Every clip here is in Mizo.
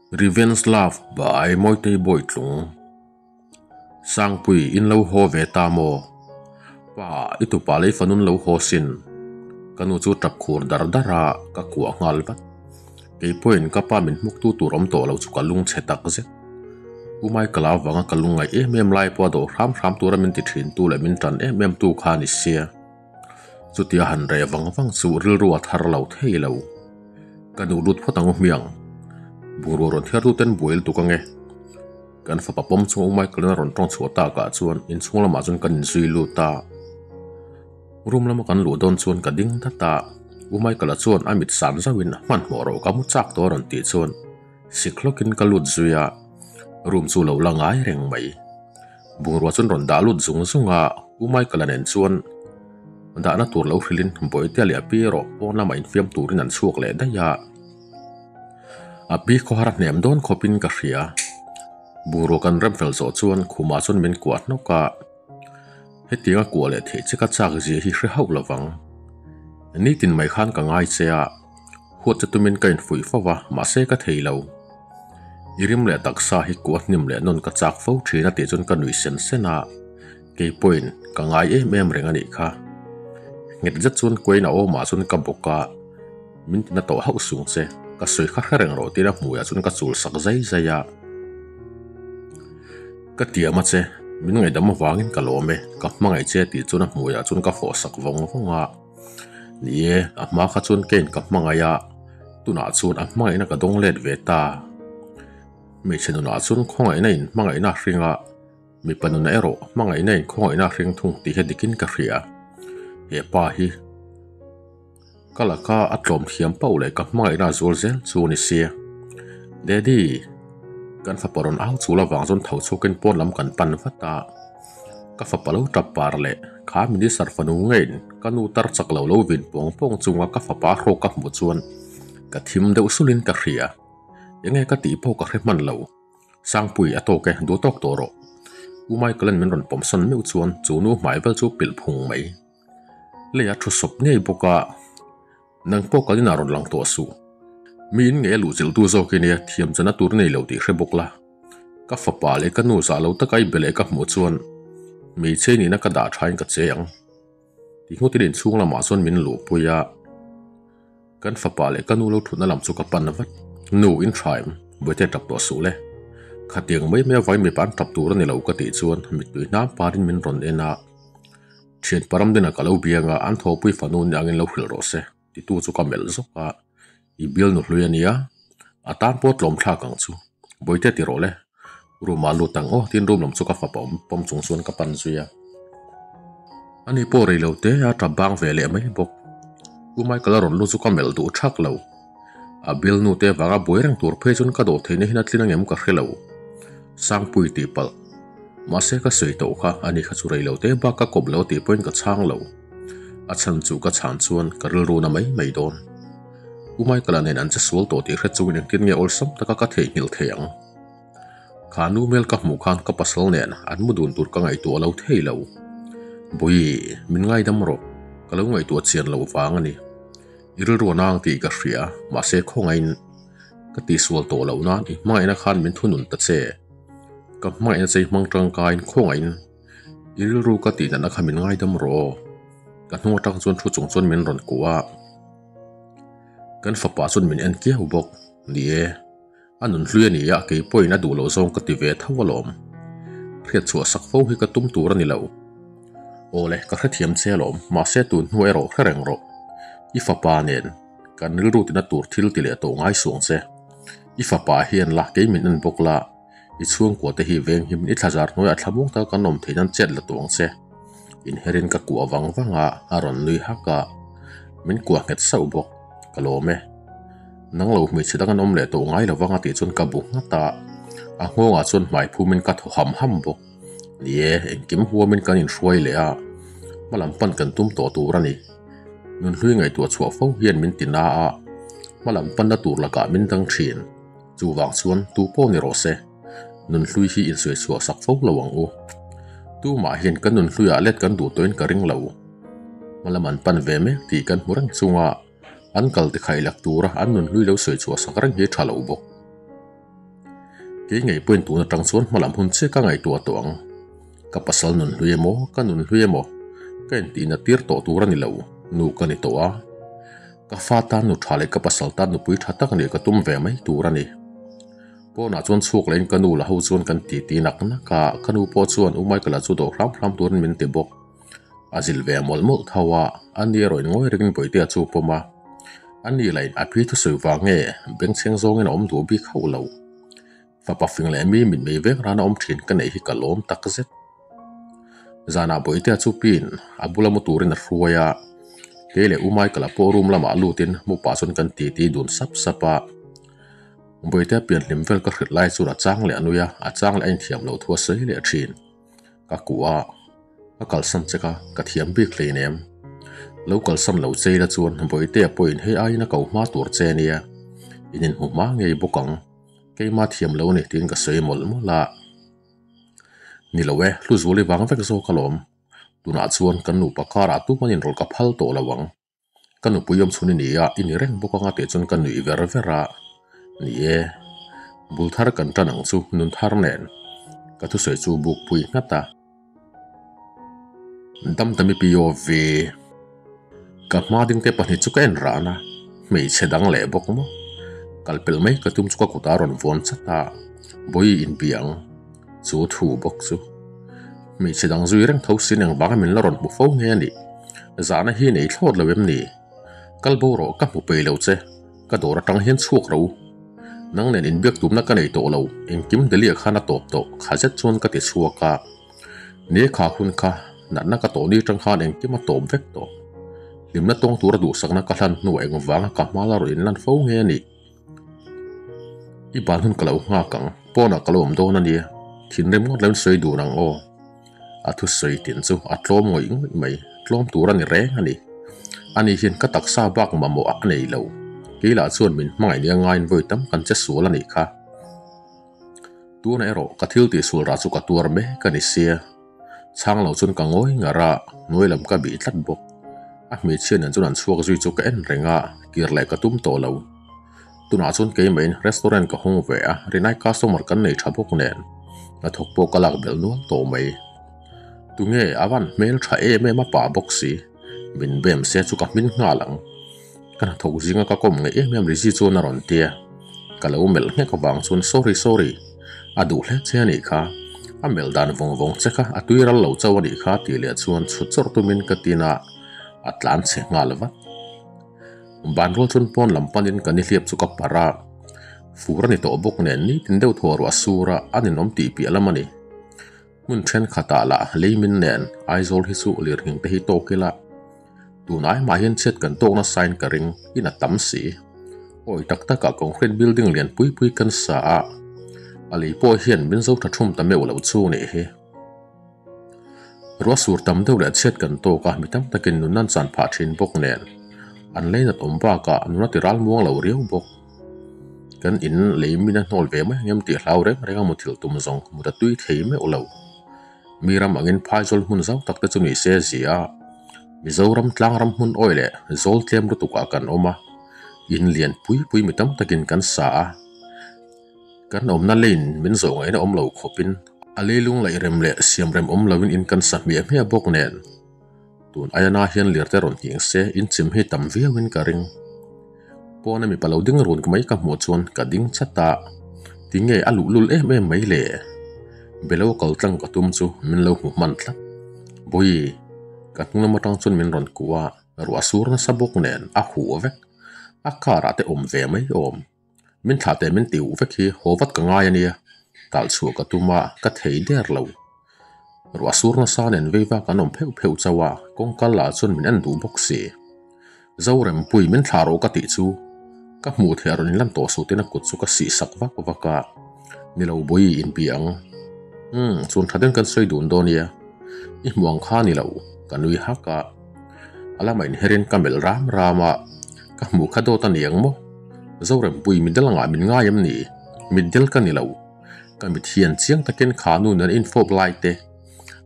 Revenge Love by Mawitei Bawitlung Sangpui in lo haw ve ta maw? Pa, i tupa lei fanun lo haw sin. Ka nu chu tap khur dar dar a, ka kuah nghal vat. Kei pawhin ka pa min hmuktu tur awm tawh lo chu ka lung chhe tak zet. U Michael avanga ka lung ngaih em em lai pawh a dawh hram hram tura min ti thintu leh min tan em em tu kha a ni sia. Chutia han reh vang vang chu rilru a thar lo thei lo. Ka duh lut phawt ang u hmiang. Bungrua rawn thiar tuten buai lutuk ange. Kan fapa pawm chunga U Michael-in a rawn tawng chhuah takah chuan inchhung lamah chuan kan inzui lut a. Room lama kan luh dawn chuan ka ding dat a. U Michael-a chuan a mit san zauhin hmanhmawh rawh ka mu chak tawh a rawn tih chuan sik hlawkin ka lut zui a. Room chu lo la ngai reng mai. Bungrua chuan rawn dah lut zung zung a, U Michael-a nen chuan dahna tur lo hrilhin Bawihtea leh a pi erawh pawn lamah infiam turin an chhuak leh daih a. A pi khawhar a hnem dawn khawpin ka hria. Bungrua kan rem fel zawh chuan khumah chuan min kuah hnawk a, hetianga kuah leh theih che ka chak zia hi hre hauh lo vang. Nitin mai khan ka ngai che a, huat che tumin ka infuih fo va, mahse ka thei lo. I rim leh taksa hi kuah hnim leh nawn ka chak fo thin a tih chuan ka nuih sen sen a, kei pawhin ka ngai em em reng a nih kha. Nghet zet chuan kuain a awmah chuan ka bawk a, min tina tawh hauh sung che, ka sawi kha hre reng rawh tiin a hmuiah chuan ka chul sak zai zai a. Ka tiam a che, min ngaihdam avangin ka lawm e, ka hmangaih che tih chuan a hmuiah chuan ka fawh sak vawng vawng a. Ni e, a hma kha chuan Kane ka hmangaih a, tunah chuan a hmangaihna ka dawng let ve ta. Hmeichhe nunah chuan khawngaihna in hmangaihna a hring a, mipa nunah erawh hmangaihna in khawngaihna a hring thung tih hi dikin ka hria. He pa hi ka laka a tlawm thiam pauh leh ka hmangaihna a zual zel chu a ni sia. Daddy, kan fapa rawn au chul avang chuan tho chhuakin pawn lam kan pan vat a. Ka fapa lo tap par leh kha minister fanu ngeiin ka nu tar chak lo lo vin pawng pawng chunga ka fapa hrawk ka hmuh chuan ka thim deuh sulin ka hria. Enge ka tih pawh ka hre hman lo. Sangpui a tawk e, duh tawk tawh rawh. U Michael-a'n min rawn pawmsawn meuh chuan chu nu hmai vel chu pilh phung mai. Lei a thu sawp ngei bawk a. Nang pawh kal inah rawn lang tawh suh. Mi in ngei a luh chilh tu zawk i nia, thiam chana tur nei lo tih hre bawk la. Ka fapa leh ka nu zah lo taka i be leh ka hmuh chuan hmeichhe nihna ka dah thain ka che ang. Ti ngawtin inchhung lamah chuan min luhpui a. Kan fapa leh ka nu lo thutna lam chu ka pan vat. Nu, in tha em? Bawihte tap tawh suh le. Khatiang mai mai avangin mipa an tap tur a ni lo ka tih chuan mittui hnam parin min rawn en a. Thian param dinah ka lo biang a, an thawpui fanu ni angin lo hrilh rawh se, titu chu ka melh zawk a, i bial nu hlui a nia, a tan pawh tlawm thlak ang chu, Bawihte ti rawh le, room ah lut ang aw tiin room lam chu ka fapa awm pawm chung chuan ka pan zui a. Ani pawh rei lo te a tap bang ve leh mai bawk, U Michael a rawn lut chu ka melh duh thak lo, a bial nu te vanga buai reng tur phei chuan ka dawh theihna hian a tlin angem ka hre lo, Sangpui tih palh. Mahse ka sawi tawh kha ani kha chu rei lo te bak ka kawp lo tih pawhin ka chhang lo. A chhan chu ka chhan chuan ka rilru na mai mai dawn. U Michael-a nen an che sual tawh tih hre chungin engtin nge awlsam taka ka theihnghilh thei ang. Kha nu hmel ka hmuh khan ka pasal nen an mu dun tur ka ngaihtuah lo thei lo. Bawi, min ngaidam rawh. Ka lo ngaihtuah chian loh vang a ni. I rilru a nang tih ka hria, mahse khawngaihin ka tihsual tawh loh nan i hmangaihna khan min thunun ta che. Ka hmangaihna che i hmang tangkaiin khawngaihin i rilru ka tih natna kha min ngaidam rawh aw. Ka hnung atang chuan thu chung chuan min rawn kuah a, kan fapa chuan min en kiau bawk. Ni e, a nun hlui a ni a, kei pawhin a duh loh zawng ka ti ve tho alawm. Hriat chhuah sak fo hi ka tum tur a ni lo. Awle, ka hrethiam che alawm, mahse tun hnu erawh hre reng rawh. I fapa nen kan rilru tina tur thil ti leh tawh ngai suang che. I fapa hian la kei min en bawk la, i chhungkua te hi veng him i thlazar hnuaiah thlamung taka kan awm theih nan chet la tuang che. Inherin ka kuah vang vang a, a rawn nui hak a, min kuah nghet sauh bawk, ka lawm e. Nang lo hmeichhe dang an awm leh tawh ngai lovang a tih chuan ka bu nghat a, a nghawngah chuan hmai phumin ka thaw ham ham bawk. Ni e, engkim huamin kan inhruai leh a, hmalam pan kan tum tawh tur a ni. Nunhlui ngaihtuah chhuah fo hian min ti na a, hmalam panna tur lakah min dang thin. Chuvang chuan tu pawh ni rawh se, nunhlui hi insawi chhuah sak fo lo ang u. Tumah hian kan nunhluiah let kan duh tawhin ka ring lo. Hmalam an pan ve mek tih kan hmu reng chunga an kal tikhaih lak tura an nun hlui lo sawi chhuah sak reng hi a tha lo bawk. Kei ngei pawhin tun atang chuan hmalam hun che ka ngaihtuah tawh ang. Ka pasal nun hlui emaw, ka nun hlui emaw, ka intihna tir tawh tur a ni lo, nu ka ni tawh a. Ka fa tan nu tha leh ka pasal tan nupui tha tak nih ka tum ve mai tur a ni. Pawnah chuan chhuak lehin ka nu la ho chuan kan titi nak nak a, ka nu pawh chuan U Michael-a chu dawh hram hram turin min ti bawk. A zilh ve mawlh mawlh tho a, a ni erawh in ngawi rengin Bawihtea chu a pawm a. A ni lahin a pi thusawi vang nge bengchheng zawngin a awm duh bik hauh lo. Fapa fing leh mi mitmei vek rana awm thin ka neih hi ka lawm tak zet. Zanah Bawihtea chu piin a bula mu turin a hruai a, kei leh U Michael-a pawh room lamah lutin mu pah chuan kan titi dun sap sap a. Bawihtea pianhlim vel ka hrilh lai chuan a chang leh a nui a, a chang leh a inthiam loh thu a sawi leh thin. Ka kuh a, ka kalsan chek a, ka thiam bik hleinem. Lo kalsan lo chei la chuan Bawihtea pawhin hei aiin a ko hma tur che nia, in inhmu hma ngei bawk ang. Keima thiam lo ni tiin ka sawi mawlh mawlh a. Ni lo e, hlu zual i vang vek zawk alawm. Tunah chuan kan nupa karah tuman inrawlh ka phal tawh lo ang. Ka nupui awm chhun i ni a, i ni reng bawk anga tih chuan ka nuih ver ver a. Ni e, bul thar kan tan ang chu nun thar nen ka thusawi chu buk pui nghat a. Damdami POV Ka hma ding te pahnih chu ka en ran a, hmeichhe dang leh bawk maw? Kal pelh mai ka tum chu ka kutah a rawn vuan chat a, Bawi inbiang chu thu bawk chu. Hmeichhe dang zui reng tho sin engvanga min la rawn hmu fo nge a nih? Zahna hi nei thlawt lo em ni? Kal bo rawh ka hmu pei lo che, ka dawr atang hian chhuak ro. Nang nen inbiak tumna ka nei tawh lo, engkim Delhi-ah khan a tawp tawh, kha zet chuan ka ti chhuak a. Ni kha hun kha natna ka tawh ni atang khan engkim a tawp vek tawh. Hlimna tawng tura duhsakna ka hlan hnuah engvanga ka hma la rawn inlan fo nge a nih? I ban hun ka lo nghak ang, pawnah ka lo awm dawn a nia, thinrim ngawt lo in sawi dun ang aw. A thusawi tin chu a tlawm ngawih ngawih mai, tlawm tur a ni reng a ni. Ani hian ka taksa bak mamawh a nei lo, kei lah chuan min hmangaih nia ngaiin vawi tam kan che sual a nih kha. Tunah erawh ka thil tihsual rah chu ka tuar mek a ni sia. Chhang lo chuan ka ngawi ngar a, hnuai lam ka bih tlat bawk. A hmeichhia nen chuan an chhuak zui chu ka en reng a, kir leh ka tum tawh lo. Tunah chuan keimahin restaurant ka hawng ve a, rinai customer kan nei tha bawk nen hnathawk pawh ka lak belh nual tawh mai. Tunge a van hmel tha em em a pah bawk si, min bem se chu ka hmin nghal ang. Ka hnathawk zinga ka kawm ngei em em Rizzy chuan a rawn ti a, ka lo melh nghek avang chuan sorry sorry, a duh hle che a nih kha, a melh dan vawng vawng che kha a tui ral lo chauh a nih kha tih leh chuan chhut chawrh tumin ka tin a, a tlan chhe nghal vat. Ban rual chuan pawn lam panin ka nihliap chu ka parh a, fur a ni tawh bawk nen nitin deuh thaw ruah sur a, a ninawm tih piah lam a ni. Hmun thenkhatah lah leimin nen Aizawl hi chu lirnghing te hi tawk ila, tun ai mah hian chhiat kan tawk nasa in ka ring, in a tam si. Awi tak takah concrete building lian pui pui kan sa a, a lei pawh hian min zo tha thum ta meuh lo chu nih hi. Ruah sur tam deuh leh chhiat kan tawk a, mi tam takin nun an chan phah thin bawk nen, an leinat awm bakah nun a ti ral muang lo riau bawk. Kan in lei min a hnawl ve mai ang em tih hlau reng reng a muthilh tum zawng mut a tui thei meuh lo. Mi ram angin phaizawl hmun zau tak te chu ni se zia a, Mizoram tlang ram hmun awi leh zawl tlem lutukah kan awm a, in lian pui pui mi tam takin kan sa a. Kan awmna lane min zawh ngaihna awm lo khawpin a leilung laih rem leh siam rem awm loin in kan sa hmiah hmiah bawk nen tun aiana hian lirte rawn nghing se in chim hi tam viauin ka ring. Pawna mipa lo ding run mai ka hmuh chuan ka ding chat a, tinge a luhlul em em mai le? Belo kal tlang ka tum chu min lo hmu hman tlat. Bawi, ka hnung lam atang chuan min rawn kuh a, ruah sur nasa bawk nen a huh vek. A car ah te awm ve mai awm. Min thlah teh min tih uh vek hi haw vat ka ngai a nia, talh chhuah ka tum a, ka thei der lo. Ruah sur nasa nen veiva kan awm pheuh pheuh chauh a, kawngka lah chuan min en duh bawk si. Zorempui min thlah rawh ka tih chu ka hmuh theih a rawn inlan tawh suh tiin a kut chu ka sih sak vak vak a, ni lo bawi inpi ang. Umm chuan tha deuhin kan sawi dun dawn nia, i hmuh ang kha ni lo, ka nui hak a. A lamah inherin ka melh ram ram a, ka hmuh kha dawt a ni ang maw? Zorempui mitdel angah min ngai em ni? Mitdel ka ni lo. Ka mit hian chiang takin kha nu nen infawp lai te.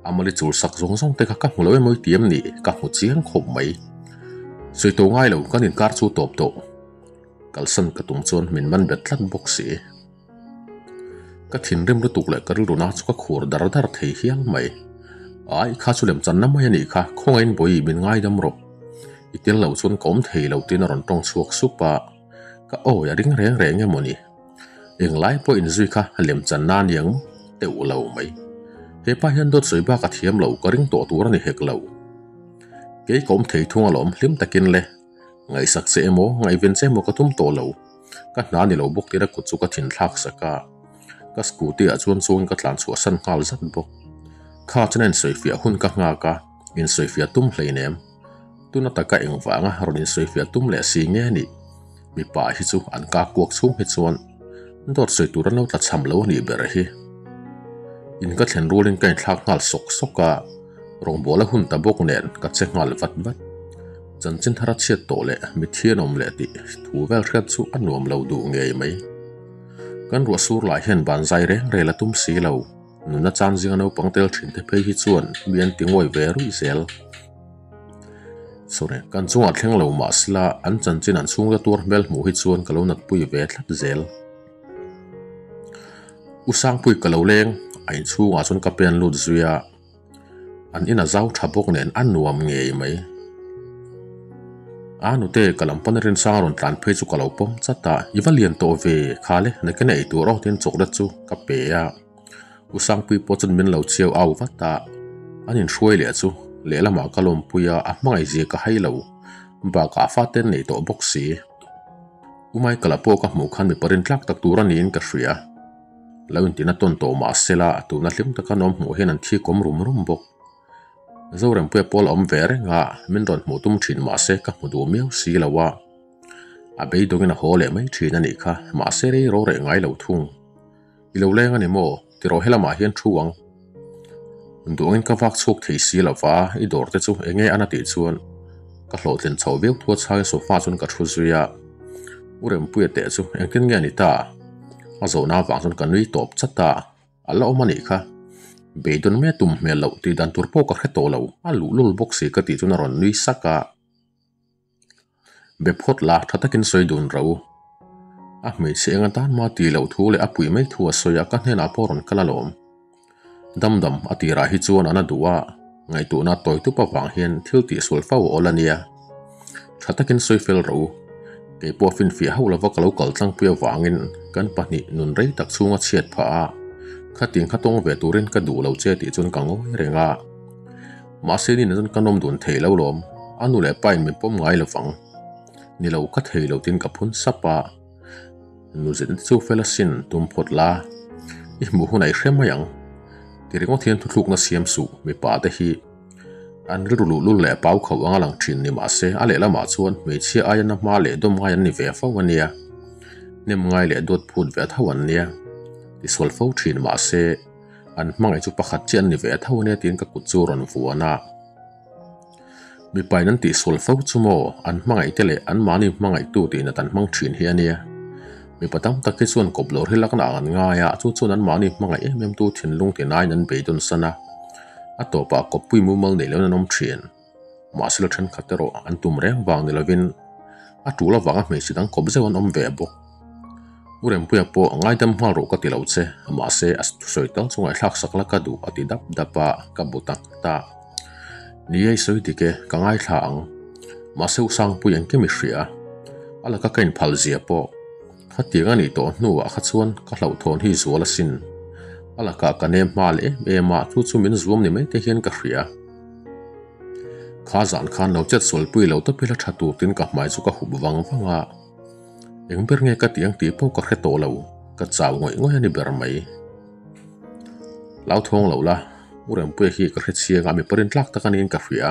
Amali chul sak zawng zawng te kha ka hmu lo emaw i ti em ni? Ka hmu chiang khawp mai. Sawi to ngai lo, kan inkar chu tawp tawh. Kalsan ka tum chuan min man bet tlat bawk si. Ka thinrim lutuk leh ka rilru na chu ka khur dar dar thei hial mai. Ai, kha chu lemchanna mai a nih kha, khawngaihin bawi min ngaidam rawh. I tel lo chuan ka awm thei lo tiin a rawn tawng chhuak sup a, ka awi a ring reng reng emaw ni. Englai pawh inzui kha lemchanna a niang maw? Teuh lo mai. Hepa hian dawt sawi bak a thiam lo, ka ring tawh tur a ni hek lo. Kei ka awm thei thung alawm hlim takin le. Ngaihsak che emaw, ngaihven che emaw ka tum tawh lo. Ka hna ni lo bawk tir a kut chu ka thin thlak sak a. Ka scooty ah chuan chuangin ka tlan chhuah san nghal zat bawk. Kha chuan a insawifiah hun ka nghak a, insawifiah tum hleinem. Tuna taka engvanga rawn insawifiah tum leh si nge nih? Mipa hi chu an ka kuak chhung hi chuan dawt sawi tur an lo tla cham lo a nih ber hi. In ka thlen rualin ka inthlak nghal sawk sawk a, rawngbawla hun ta bawk nen ka che nghal vat vat. Chanchin thar a chhiat tawh leh mitthi an awm leh tih thu vel hriat chu a nuam lo duh ngei mai. Kan ruah sur lah hian ban zai reng rel a tum si lo, nuna chan zinga naupang tel thin te phei hi chuan mi an ti ngawi ve ruih zel. Sorry, kan chungah thleng lo mahsela an chanchin an chhungte tuar hmel hmuh hi chuan ka lo natpui ve tlat zel. U Sangpui ka lo leng, a inchhungah chuan ka pen lut zui a, an in a zau tha bawk nen a nuam ngei mai. A nute ka lam pawn rinsang a rawn tlan phei chu ka lo pawm chat a, i va lian tawh ve, khale nakin a eitur aw tiin chocolate chu ka pe a. U Sangpui pawh chuan min lo chiau au vat a, an inhruai leh chu lehlamah ka lawmpui a, a hmangaih zia ka hai lo, bakah fate an nei tawh bawk si. U Michael-a pawh ka hmuh khan mipa rintlak tak tur a niin ka hria. Lo intina tawn tawh mah sela, tuna hlim taka an awm hmuh hian an thi kawm rum rum bawk. Zorempuia pawh a la awm ve reng a, min rawn hmuh tum thin mah se ka hmu duh miau si lo a. A beidawngin a haw leh mai thin a nih kha, mahse rei ro reh ngai lo thung. I lo leng a ni maw? Ti rawh helamah hian thu ang. Duangin ka vak chhuak thei si lo va, i dawr te chu eng nge an a tih chuan ka hlawhtlin chho viau thu a chhangin sofa chuan ka thu zui a. U Rempuia teh chu engtin nge a ni ta? A zawhna avang chuan ka nui tawp chat a, a la awm a nih kha. Beidawn mai a tum hmel loh tih dan tur pawh ka hre tawh lo, a luhlul bawk si ka tih chuan a rawn nui sak a. Be phawt la, tha takin sawi dun ro. A hmeichhe eng atan mah tih loh thu leh a pui mai thu a sawi a, ka hnenah pawh rawn kal alawm. Dam dam a tirah hi chuan an a duh a, ngaihtuahna tawi tup avang hian thil tihsual fo a awl a nia. Tha takin sawi fel ro. Kei pawh finfiah hauh lova ka lo kal tlangpui avangin kan pahnih nun rei tak chhunga chhiat phah a, khatin kha tawng ve turin ka duh lo che tih chuan ka ngawi reng a. Mahse nina chuan ka nawm dun thei lo lawm, a nu leh pa in min pawm ngai lovang. Ni lo ka thei lo tin ka phun sap a, Nu zet chu fel asin tum phawt la, i hmuh hunah i hre mai ang. Ti ringawt hian thuthlukna siam suh mipa te hi an rilru luhlul leh pau khauh anga lang thin ni mahse a lehlamah chuan hmeichhia aia na hma leh dawm ngai an ni ve fo a nia, hnem ngai leh duat phut ve tho an nia, tisual fo thin mahse. An hmangaih chu pakhat chiah an ni ve tho ania tiin ka kut chu a rawn vuan a. Mipain an tihsual fo chu maw an hmangaih te leh an mahni hmangaihtu tih nat an hmang thin hi ania. Mipa tam tak hi chuan kawp loh rilakna ang an ngai a, chu chuan an mahni hmangaih em em tu thinlung tinain an beidawn san a. A tawpah kawppui mumal neih loin an awm thin. Mahse la thenkhat erawh an tum reng vang ni lovin a tul avanga hmeichhe dang kawp zeuh an awm ve bawk. U Rempuia pawh ngaidam nghal rawh ka ti lo che, mahse a thusawi tal chu ngaihthlak sak la ka duh a ti dap dap a, ka bu ta nghat a. Ni e i sawi dik e, ka ngaithla ang. Mahse U Sangpui engkim i hria. A laka ka inphal zia pawh khatiang a nih tawh hnuah kha chuan ka hlauhthawn hi zual asin. A lakah ka nem hma leh em em a, chu chu min zuam ni mai te hian ka hria. Kha zan khan lo chet sualpui lo tawp ila tha tur tin ka hmai chu ka hup vang vang a. Eng ber nge ka ti ang tih pawh ka hre tawh lo, ka chau ngawih ngawih a ni ber mai. Hlauthawng lo la, U Rempuia hi ka hre chiang a, mi parin tlak tak a niin ka hria.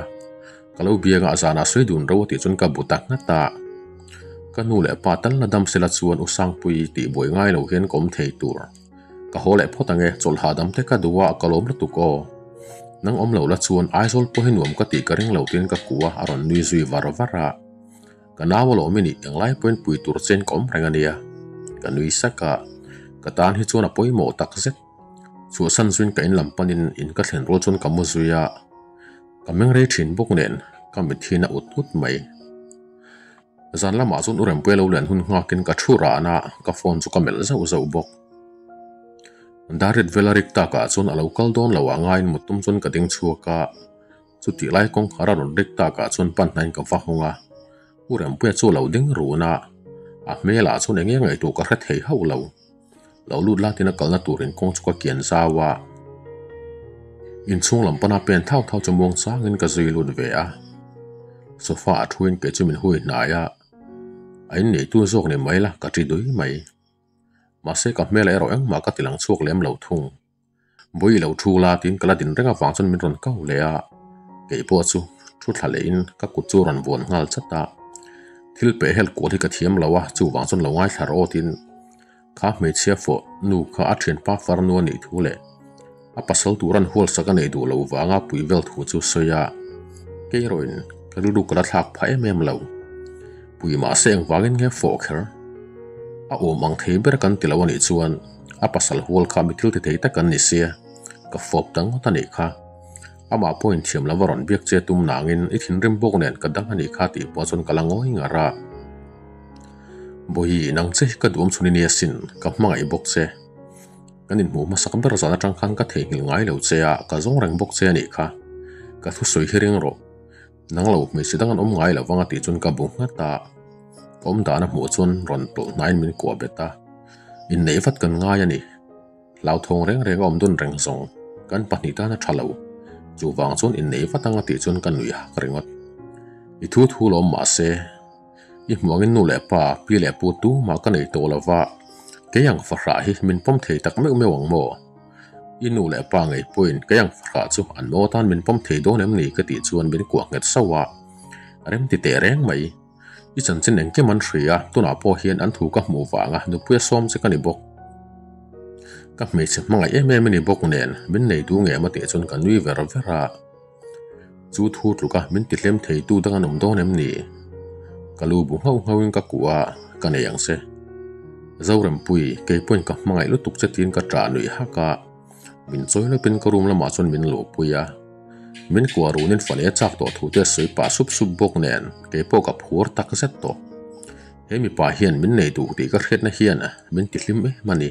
Ka lo biang a, zanah sawi dun ro a tih chuan ka bu ta nghat a. Ka nu leh pa tal la dam sela chuan U Sangpui tih buai ngai lo hian ka awm thei tur. Ka haw leh phawt ang e, chawlh hahdam te ka duh a, ka lawm lutuk aw. Nang awm lo la chuan Aizawl pawh hi nuam ka tih ka ring lo tiin ka ku a, a rawn nui zui var var a. Ka nau alawm i nih, englai pawhin pui tur chen ka awm reng a nia. Ka nui sak a, ka tan hi chuan a pawimawh tak zet. Chhuahsan zuiin ka in lam panin in ka thlen rual chuan ka mu zui a, ka meng rei thin bawk nen ka mit hi na ut ut mai. Zan lamah chuan u Rempuia lo len hun nghakin ka thu ran a, ka phone chu ka melh zauh zauh bawk. Darit vela rik takah chuan a lo kal dawn lo ah ngaiin mut tum chuan ka ding chhuak a, chutih lai kawngkhar a rawn rik takah chuan pan hnaiin ka va hawng a, u Rempuia chu a lo ding run a, a hmelah chuan eng nge ngaihtuah ka hre thei hauh lo. Lo lut la tina kalna turin kawng chu ka kian zau a, inchhung lam pana pen thau thau chu muang changin ka zui lut ve a. Sofa ah thuin kei chu min hui hnai a, a inneitu zawk ni mai la ka ti dui mai. Mahse ka hmel erawh engmah ka ti lang chhuak lem lo thung. Bawi lo thu la tiin ka la din reng avang chuan min rawn kau leh a, kei pawh chu thu thla lehin ka kut chu a rawn vuan nghal chat a. Thil peh helh kual hi ka thiam lo a, chuvang chuan lo ngaithla rawh aw tiin kha hmeichhia fawh nu kha a thianpa farnu a nih thu leh a pasal tur an hualsak a neih duh loh vanga pui vel thu chu sawi a, kei erawhin ka rilru ka la thlak phah em em lo. Pui mahse engvangin nge fawh kher? A awm ang thei ber kan ti lo a nih chuan a pasal hual kha mi thil ti thei tak an ni sia, ka fawp ta ngawt a nih kha. Amah pawhin thiam lova rawn biak che tum nangin i thinrim bawk nen ka dang a nih kha tih pawh chuan ka la ngawi ngar a. Bawihi, nang che hi ka duhawm chhun i nia sin, ka hmangaih bawk che. Kan inhmuh hmasak ber zan atang khan ka theihnghilh ngai lo che a, ka zawng reng bawk che a nih kha. Ka thusawi hi ring rawh. Nang lo hmeichhe dang an awm ngai lo vang a tih chuan ka bu nghat a, ka awm dan a hmuh chuan rawn tawlh hnaiin min kuah bet a, inneih vat kan ngai a ni. Hlauthawng reng reng a awm dun reng zawng kan pahnih tan a tha lo, chuvang chuan inneih vat ang a tih chuan ka nui hak ringawt. I thu thu lawm mah se, i hmuh angin nu leh pa, pi leh pu tumah ka nei tawh lo va, kei ang fahrah hi min pawm thei tak meuh meuh ang maw? I nu leh pa ngei pawhin kei ang fahrah chu an maw atan min pawm thei dawn em ni ka tih chuan min kuah nghet sauh a, rem ti teh reng mai. I chanchin engkim an hria a, tunah pawh hian an thu ka hmuh vanga nupuia sawm che ka ni bawk. Ka hmeichhe hmangaih em em i ni bawk nen min nei duh ngem a tih chuan ka nui ver ver a. Chu thu tluka min ti hlem thei tu dang an awm dawn em ni? Ka lu bu nghauh nghauhin ka kuh a, ka nei ang che. Zorempui, kei pawhin ka hmangaih lutuk che tiin ka ṭah nuih hak a, min chawi lawpin ka room lamah chuan min luhpui a. Min kuah runin fane a chak tawh thu te a sawi pah sup sup bawk nen kei pawh ka phur tak zet tawh. He mipa hian min nei duh tih ka hriatna hian min ti hlim em a ni.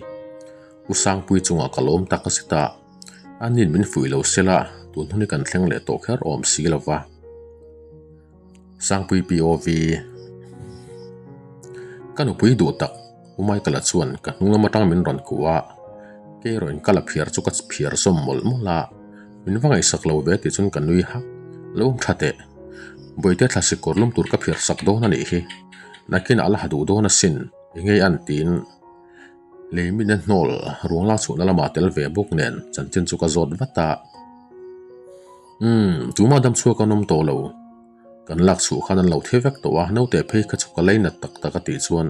U Sangpui chungah ka lawm tak zet a, a nin min fuih lo sela tun hun hi kan thleng leh tawh kher awm si lo va. Sangpui POV Ka nupui duh tak, U Michael-a chuan ka hnung lam atang min rawn kuh a, kei erawh in ka la phiar chu ka phiar zawm mawlh mawlh a, min va ngaihsak lo ve tih chuan ka nui hak, lo awm tha teh. Bawihte thla sikawr lum tur ka phiar sak dawn a nih hi, nakinah a la ha duh dawn asin, enge an tiin lei mite hnawl ruang lak chhuahna lamah tel ve bawk nen chanchin chu ka zawt vat a. Umm, tumah dam chhuak an awm tawh lo. Kan lak chhuh khan an lo thi vek tawh a, naute phei kha chu ka lei nat tak tak a tih chuan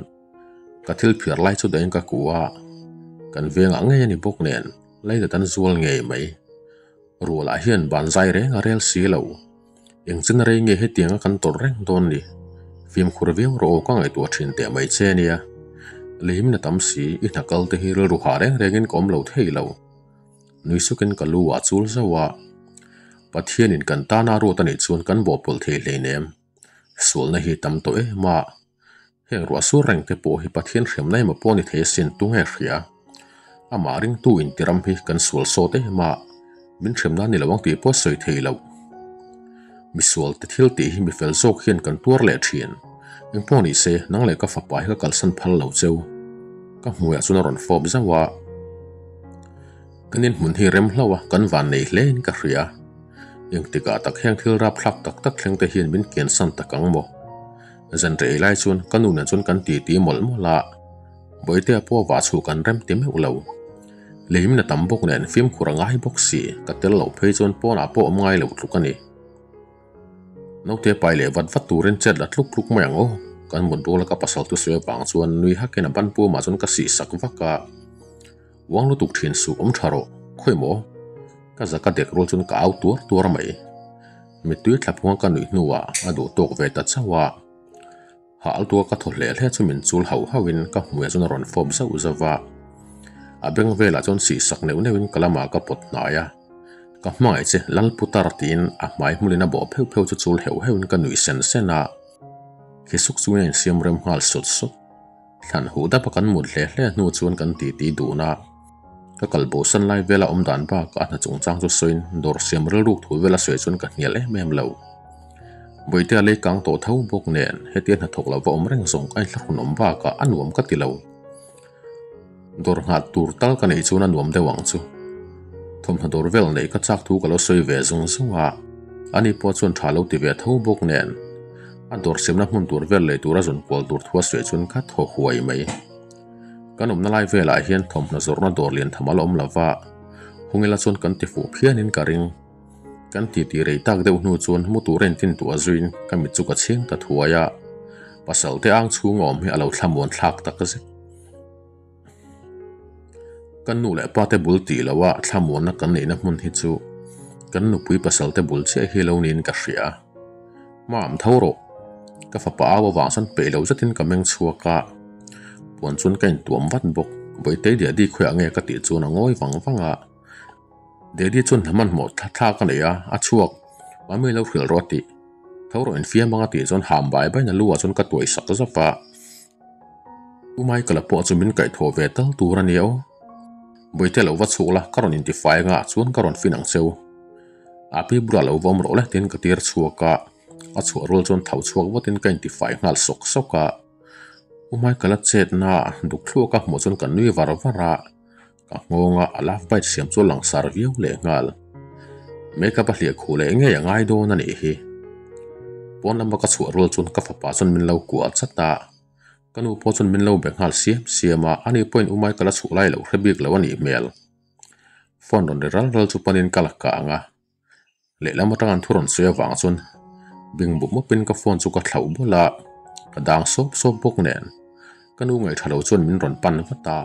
ka thil phiar lai chu dahin ka kuh a, kan vengah ngei a ni bawk nen lei nat an zual ngei mai. Rualah hian ban zai reng a rel si lo. Eng chin rei nge hetianga kan tawrh reng dawn ni? Fimkhur viau rawh aw ka ngaihtuah thin teh mai che nia. Lei min a tam si, i hna kal te hi rilru hah reng rengin ka awm lo thei lo. Nui sukin ka lu ah chul zauh a, Pathianin kan tana ruat a nih chuan kan bawhpawlh thei hleinem. Sualna hi tam tawh em a, heng ruah sur reng te pawh hi Pathian hriamna emaw pawh a ni thei asin tu nge hria? Amah ringtu intiram hi kan sual sawt em a, min hriamna a ni lo ang tih pawh a sawi thei loh. Misual te thil tih hi mifel zawk hian kan tuar leh thin. Engpawh ni se, nang leh ka fapa hi ka kalsan phal lo cheu. Ka hmuiah chuan a rawn fawp zauh a. Kan inhmun hi rem hlauh a, kan van nei hle in ka hria. Engtikah tak heng thil rapthlak tak tak thleng te hian min kiansan tak ang maw? Zan rei lai chuan ka nu nen chuan kan titi mawlh mawlh a, Bawihtea pawh vah chhuh kan rem ti meuh lo. Leimin a tam bawk nen fimkhur a ngai bawk si, ka tel loh phei chuan pawnah pawh awm ngai lo tluk a ni. Naute pai leh vat vat turin chet la tluk tluk mai ang aw, kan mut ruala ka pasal thusawi avang chuan nui hakin a ban pumah chuan ka sih sak vak a. Uang lutuk thin suh awm tha rawh, khawi maw? Ka zaka dek rual chuan ka au tuar tuar mai. Mittui thla phunga ka nuih hnuah a duh tawk ve ta chauh a. Hah altua ka thaw hle hle chu min chul hauh hauhin ka hmuiah chuan a rawn fawp zauh zauh a. A beng velah chuan sih sak neuh neuhin ka lamah ka pawt hnai a. Ka hmangaih che Lal Putar tiin a hmai hmulin a bawh pheuh pheuh chu chul heuh heuhin ka nuih sen sen a. Khi suk chungin a insiam rem nghal sut sut. Thlan huh dapa kan mut hle hle hnu chuan kan titi dun a. Ka kal bosan lai vela awm dan bakah a hna chungchang chu sawiin dawr siam rilruk thu vela sawi chuan ka hnial em em lo. Bawihtea lei kang tawh tho bawk nen hetia hnathawk lo va awm reng zawng ka inthlahrun awm bakah a nuam ka ti lo. Dawr nghah tur tal ka neih chuan a nuam deuh ang chu. Thawmhnaw dawr vel neih ka chak thu ka lo sawi ve zung zung a, ani pawh chuan tha lo ti ve tho bawk nen a dawr siamna hmun tur vel lei tura zun kual tur thu a sawi chuan ka thaw huai mai. Kan awmna lai velah hian thawmhnaw zawrhna dawr lian tham a la awm lo va, hungila chuan kan ti fuh phianin ka ring. Kan titi rei tak deuh hnu chuan mu tur a intin tuah zuiin ka mit chu ka chhing ta thuai a, pasal te ang chhung a awm hi a lo thlamuan thlak tak zet. Kan nu leh pa te bul tih loh a thlamuanna kan neihna hmun hi chu kan nupui pasal te bul chiah hi lo niin ka hria. Mam tho rawh, ka fapa au avang chuan peih lo zetin ka meng chhuak a, puan chuan ka intuam vat bawk. Bawitei Daddy khawiah nge ka tih chuan a ngawi vang vang a. Daddy chuan hna hmanhmawh thlak a nei a, a chhuak. Mami lo hrilh rawh a tih. Tho rawh infiam anga tih chuan ham bai baiin a lu ah chuan ka tuai sak zap a. U Michael-a pawh chu min kaihthawh ve tal tur a nia aw. Bawihte lo va chhuk la, ka rawn intifai anga chuan ka rawn fin ang cheu. A pi bulah lo va awm rawh le tiin ka tir chhuak a, a chhuah rual chuan tho chhuak vatin ka intifai nghal sawk sawk a. U Michael-a chetna duk thluak a hmuh chuan ka nui var var a. Ka nghawnga a love bite siam chu a langsar viau leh nghal. Makeup a hliah khuh leh ngei a ngai dawn a nih hi. Pawn lama ka chhuah rual chuan ka fapa chuan min lo kuah chat a. Ka nu pawh chuan min lo be nghal siam siam a, ani pawhin u Michael a chhuh lai loh hre bik lo a nih hmel. Phone rawn ri ral ral chu panin ka la kang a. Lehlam atang an thu rawn sawi avang chuan bing bup mupin ka phone chu ka thlauh bawlh a, ka dang sawp sawp bawk nen. Ka nu ngaihṭha lo chuan min rawn pan vat a,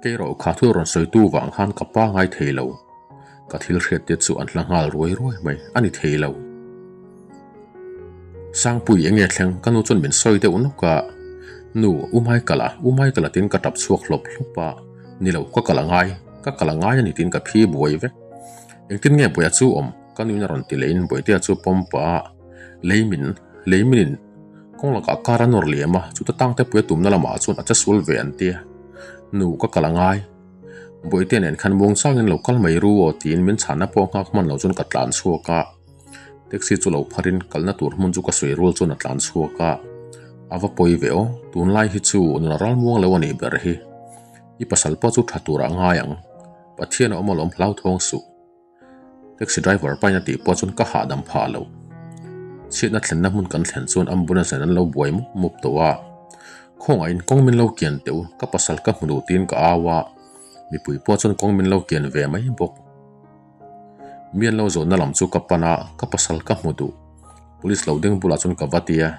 kei erawh kha thu rawn sawitu vang khan ka pa ngai thei lo. Ka thil hriat te chu an hla nghal ruai ruai mai, a ni thei lo. Sangpui enge thleng ka nu chuan min sawi deuh nawk a, Nu, U Michael a, U Michael a tiin ka ṭap chhuak hlawp hlawp a, Ni lo, ka kal a ngai, ka kal a ngai a ni tiin ka phi buai vek. Engtin nge Bawia chu awm? Ka nuin a rawn ti lehin Bawihtea chu pawm pah a, lei min, lei minin kawng lakah car a nawr liam a, chuta tangte puia tumna lamah chuan a che sual ve an tia. Nu, ka kal a ngai. Bawihtea nen khan muang changin lo kal mai ru aw tiin min chhanna pawh nghak hman lo chuan ka tlan chhuak a. Taxi chu lo pharin kalna tur hmun chu ka sawi rual chuan a tlan chhuak a. A va pawi ve aw, tunlai hi chu nuna ralmuang lo a nih ber hi. I pasal pawh chu tha turah ngai ang. Pathian a awm alawm hlauthawng suh. Taxi driver pain a tih pawh chuan ka hahdam phah lo. Chhiatna thlenna hmun kan thlen chuan ambulance nen an lo buai mup mup tawh a. Khawngaihin kawng min lo kian teh u, ka pasal ka hmu duh tiin ka au a. Mipui pawh chuan kawng min lo kian ve mai bawk. Mi an lo zawhna lam chu ka pan a, ka pasal ka hmu duh. Police lo ding bulah chuan ka va ti a,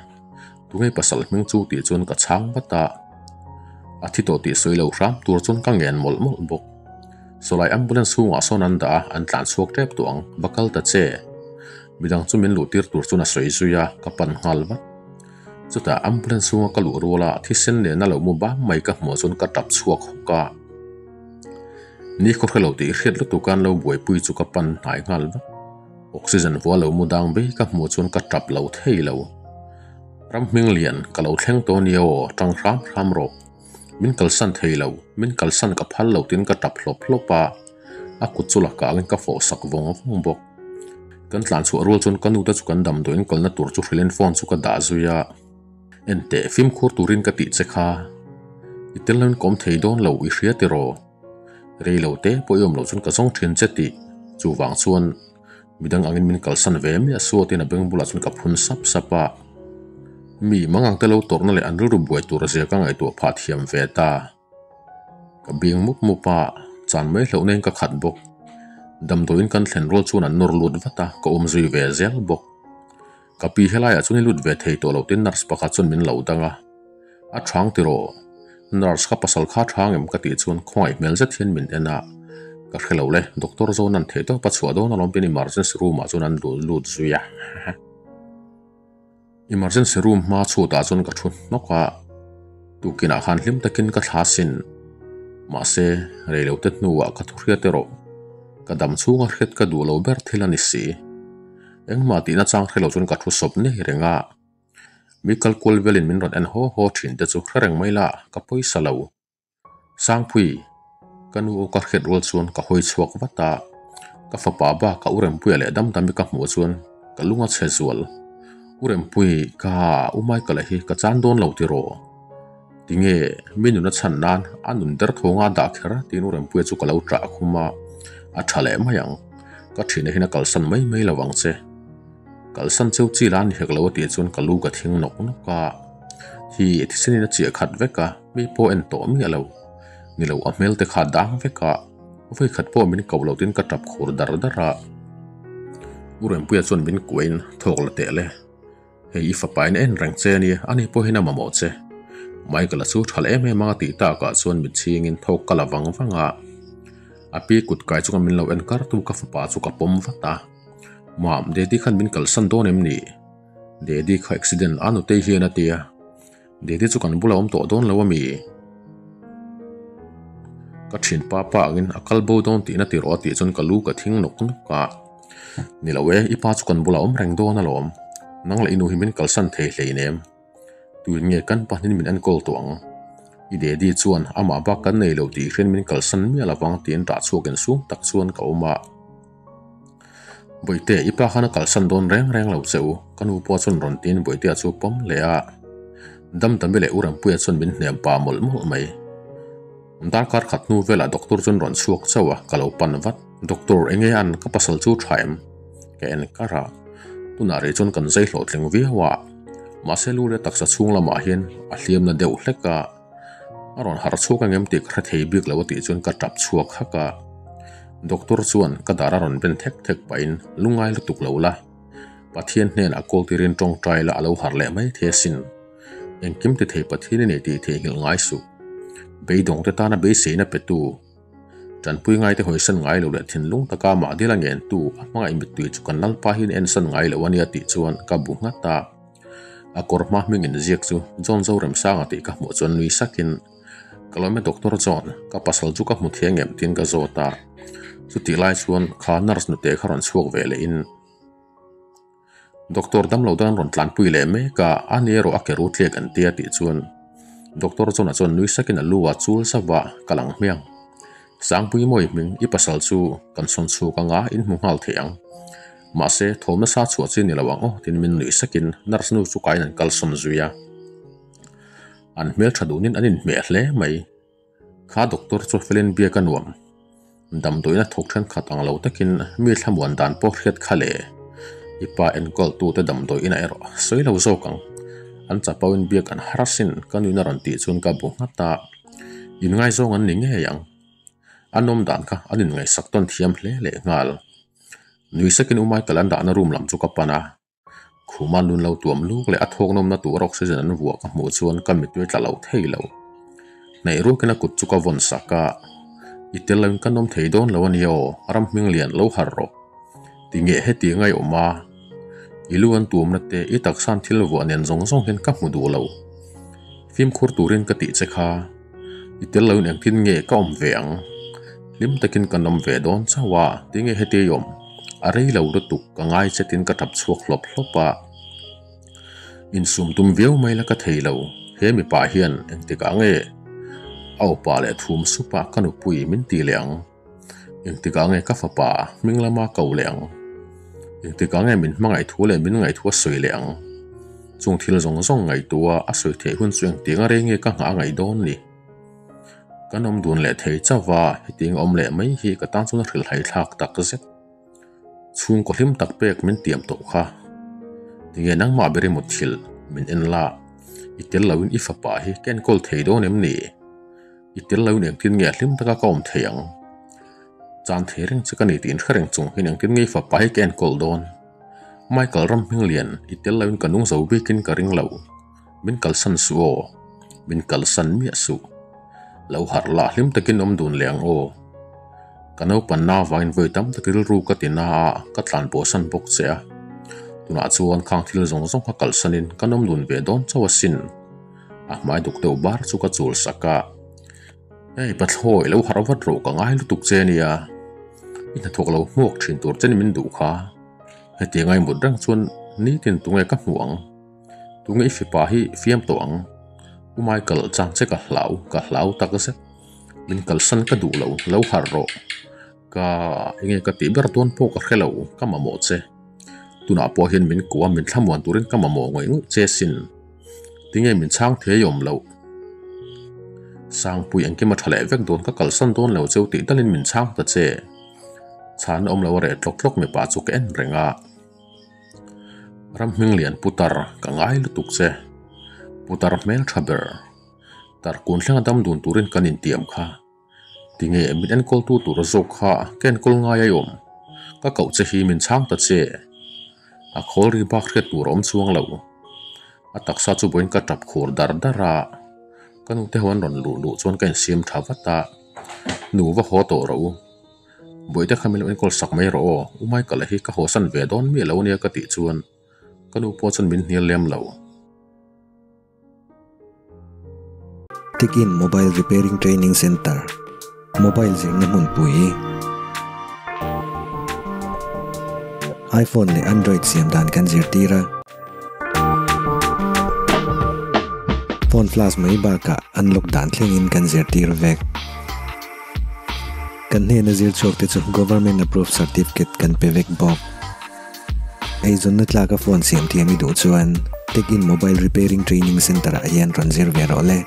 Tunge pasal hming chu tih chuan ka chhang vat a, a thi tawh tih sawi lo hram tur chuan ka ngen mawlh mawlh bawk. Sawlai ambulance chhungah sawn an dah a, an tlan chhuak tep tawh ang, va kal ta che. Midang chu min luh tir tur chuan a sawi zui a, ka pan nghal vat. Chutah ambulance chhunga ka luh rual a, thisen nena lo mu bam mai ka hmuh chuan ka tap chhuak hawk a. Ni khaw hre lo tih hriat lutuk a an lo buaipui chu ka pan hnai nghal vat. Oxygen vua lo mu dang bei ka hmuh chuan ka tap lo thei lo. Ram hming lian ka lo thleng tawh ania aw, tang hram hram rawh. Min kalsan thei lo, min kalsan ka phal lo tiin ka tap hlawp hlawp a, a kut chu la kangin ka fawh sak vawng vawng bawk. Kan tlan chhuah rual chuan ka nute chu kan damdawiin kalna tur chu hrilhin phone chu ka dah zui a. Enteh fimkhur turin ka tih che kha, i tel loin ka awm thei dawn lo i hria tiraw? Rei lo te pawh i awm loh chuan ka zawng thin che tih chuvang chuan midang angin min kalsan ve miah suatin a beng bulah chuan ka phun sap sap a. Mi mangang te lo tawrhna leh an rilru buai tur zia ka ngaihtuah phah thiam ve ta. Ka bing mup mup a, chan mai hlauhna in ka khat bawk. Damdawiin kan thlen rual chuan an nawr lut vat a, ka awm zui ve zel bawk. Ka pi helaiah chuan i lut ve thei tawh lo tin nurse pakhat chuan min lo dang a. A chhang tiraw? Nurse ka pasal kha chhang em ka tih chuan khawngaih hmel zet hian min en a. Ka hre lo le, doctor zawn an theih tawp a chhuah dawn alawm tin emergency room ah chuan an lut lut zui a. Emergency room hma chhutah chuan ka thu hnawk a, tukinah khan hlim takin ka thla sin. Mahse, reilote hnuah ka thuhriat erawh ka dam chhunga hriat ka duh lo ber thil a ni si. Engmah tihna chang hre lo chuan ka thu sawp nei reng a. Mi kal kual velin min rawn en haw haw thin te chu hre reng mai la, ka pawisa lo. Sangpui, ka nu aw ka hriat rual chuan ka hawi chhuak vat a. Ka fapa bak a U Rempuia leh Damdami ka hmuh chuan ka lung a chhe zual. U Rempui, ka U Michael-a hi ka chan dawn lo tiraw? Tinge mi nuna chhan nan a nun der thawnga a dah kher tiin U Rempuia chu ka lo ṭah khum a, a ṭha leh mai ang. Ka ṭhina hian a kalsan mai mai lo ang che. Kalsan cheu chi la a ni hek lo a tih chuan ka lu ka thing nawk nawk a. Hi thisenin a chiah khat vek a, mi pawh en tawh miah lo. Ni lo a hmel te kha a dang vek a, vawikhat pawh min koh lo tiin ka ṭap khur dar dar a. U Rempuia chuan min kuahin thawk la teh le. Hei i fapa in a en reng che a nia, ani pawhin a mamawh che. Michael-a chu tha leh em em anga tih takah chuan mit chhingin thawk ka la vang vang a. A pi kut kai chunga min lo en kartu ka fapa chu ka pawm vat a. Mam, Daddy khan min kalsan dawn em ni? Daddy kha accident a nutei hian a tia. Daddy chu kan bula awm tawh dawn lo a mi? Ka thinpa pa angin a kal bo dawn tihna ti rawh a tih chuan ka lu ka thing nawk nawk a. Ni lo e, i pa chu kan bulah awm reng dawn alawm. Nang leh i nu hi min kalsan thei hleinem. Tuin nge kan pahnin min enkawl tawh ang? I daddy chuan amah bak kan nei lo tih hrian min kalsan miah lovang tiin rah chhuak insum tak chuan ka awm a. Bawihte, i pa khan a kalsan dawn reng reng lo che u, ka nu pawh chuan rawn tiin Bawihtea chu pawm leh a. Damdami leh U Rampuia chuan min hnem pah mawlh mawlh mai. Darkar khat hnu velah doctor chuan rawn chhuak chauh a, ka lo pan vat. Doctor, enge an ka pasal chu tha em? Ka en kar a, tunah rih chuan kan zai hlawhtling viau a, mahse lu leh taksa chhung lamah hian a hliamna deuh hlek a, a rawn harh chhuak ang em tih ka hre thei bik lo a tih chuan ka tap chhuak hak a. Doctor chuan ka dar a rawn ben thek thek pahin lungngai lutuk lo la, Pathian hnenah kawl tirin tawngtai la a lo harh leh mai thei asin. Engkim ti thei Pathian i nei tih theihnghilh ngai suh. Beidawng te tana beiseina petu, tanpui ngaite hawisan ngai lo leh thinlung taka mah dil a ngentu a hmangaih mittui chu kan Lalpa hian ensan ngai lo a nia tih chuan ka bu nghat a. A kawr hma hming inziak chu John Zoremsanga tih ka hmuh chuan nui sakin, Ka lawm e Doctor John, ka pasal chu ka hmu thiang em tiin ka zawt a. Chutih lai chuan kha nurse nute kha rawn chhuak ve lehin, Doctor damlo dan rawn tlanpui leh mek a, a ni erawh a ke ru tliak an tia tih chuan Doctor chuan a chuan nui sakin a lu a chul zauh a, ka lang hmiang. Sangpui mawi hming i pasal chu kan sawn chhuk anga in hmu nghal thei ang. Mahse thawm nasa chhuah chi ni lo ang aw tiin min nui sakin nurse nu chu kaiin an kalsawn zui a. An hmeltha duhnin an inhmeh hle mai. Kha doctor chu felin biak a nuam. Damdawiina thawk thenkhat ang lo takin mi thlamuan dan pawh hriat kha le. I pa enkawl tute damdawiina erawh sawi lo zawk ang. An chapauin biak an har asin ka nuin a rawn tih chuan ka bu nghat a. Inngaizawng an ni ngei ang. A nawm dan kha an inngaihsak tawn thiam hle leh nghal. Nui sakin U Michael an dahna room lam chu ka pan a. Khuma nun lo tuam luk leh a thawk nawmna tur oxygen an vuah ka hmuh chuan ka mittui tla lo thei lo. Hnaih ruakin a kut chu ka vawn sak a, I tel loin ka nawm thei dawn lo a nia aw, ram hming lian lo harh rawh. Tinge heti ngai awm a? I lu an tuamna te i taksan thil vuah nen zawng zawng hian ka hmu duh lo. Fimkhur turin ka tih che kha, i tel loin engtin nge ka awm ve ang? Hlim takin ka nawm ve dawn chauh a, tinge heti i awm? A rei lo lutuk, ka ngai che tin ka tap chhuak hlawp hlawp a. Insum tum viau mai la ka thei lo, he mipa hian engtikah nge a awpa leh thum sup a ka nupui min ti leh ang? Engtikah nge ka fapa hming lama ko leh ang? Engtikah nge min hmangaih thu leh min ngaih thu a sawi leh ang? Chung thil zawng zawng ngaihtuah a sawi theih hun chu engtiang a rei nge ka nghah a ngaih dawn ni? Kan awm dun leh thei chauh a, hetiang awm leh mai hi ka tan chuan a hrilhhai thlak tak zet. Chhungkaw hlim tak pek min tiam tawh kha. Tinge nangmah ber i mutthilh min en la, i tel loin i fapa hi ka enkawl thei dawn em ni? I tel loin engtin nge hlim taka ka awm thei ang? Chan thei reng che ka ni tih inhre reng chung hian engtin nge i fapa hi ka enkawl dawn? Michael Ramhminglian, i tel loin ka nung zo bikin ka ring lo. Min kalsan suh aw, min kalsan miah suh. Lo harh lah hlim takin awm dun leh ang aw. Ka naupanna avangin vawi tam tak rilru ka ti na a, ka tlan pawhsan bawk che a. Tunah chuan khang thil zawng zawng kha kalsanin ka nawm dun ve dawn chauh asin. A hmai duk deuh bar chu ka chul sak a. Hei pathlawi lo harh vat rawh ka ngai lutuk che nia. I hnathawk lo hmuak thin tur che ni min duh kha. Hetiang ai mut reng chuan nitin tunge ka hmuh ang? Tunge i fipa hi fiam tawh ang? U Michael chang che ka hlau, ka hlau tak zet. Min kalsan ka duh lo, lo harh rawh. Ka enge ka tih ber dawn pawh ka hre lo, ka mamawh che. Tunah pawh hian min kuah min thlamuan turin ka mamawh ngawih ngawih che sin. Tinge min chhang thei awm loh? Sangpui engkim a tha leh vek dawn ka kalsan dawn lo cheu tih dalin min chhang ta che. Chhan awm lo a reh tlawk tlawk mipa chu ka en reng a. Ram hming lian putar ka ngai lutuk che. Putar hmel tha ber. Tarkun thlenga dam dun turin kan intiam kha. Tinge min enkawltu tur zawk kha ka enkawl ngai a awm? Ka koh che hi min chhang ta che. A khawl ri bak hriat tur a awm chuang lo. A taksa chu vawiin ka tap khur dar dar a. Ka nute ho an rawn luh luh chuan ka insiam tha vat a. Nu va haw tawh rawh u. Bawihte kha min lo enkawl sak mai rawh aw. U Michael-a hi ka hawsan ve dawn miah lo ania ka tih chuan ka nu pawh chuan min hnial lem lo. Tekin Mobile Repairing Training Centre, Mobile zirna hmunpui, iPhone leh Android siam dan kan zirtir a. Phone flash mai bakah unlock dan thlengin kan zirtir vek. Kan hnena zir chhuak te chu Government approved certificate kan pe vek bawk. Eizawnna tlaka phone siam thiam i duh chuan Tech-in Mobile Repairing Training Centre ah hian rawn zir ve rawh le.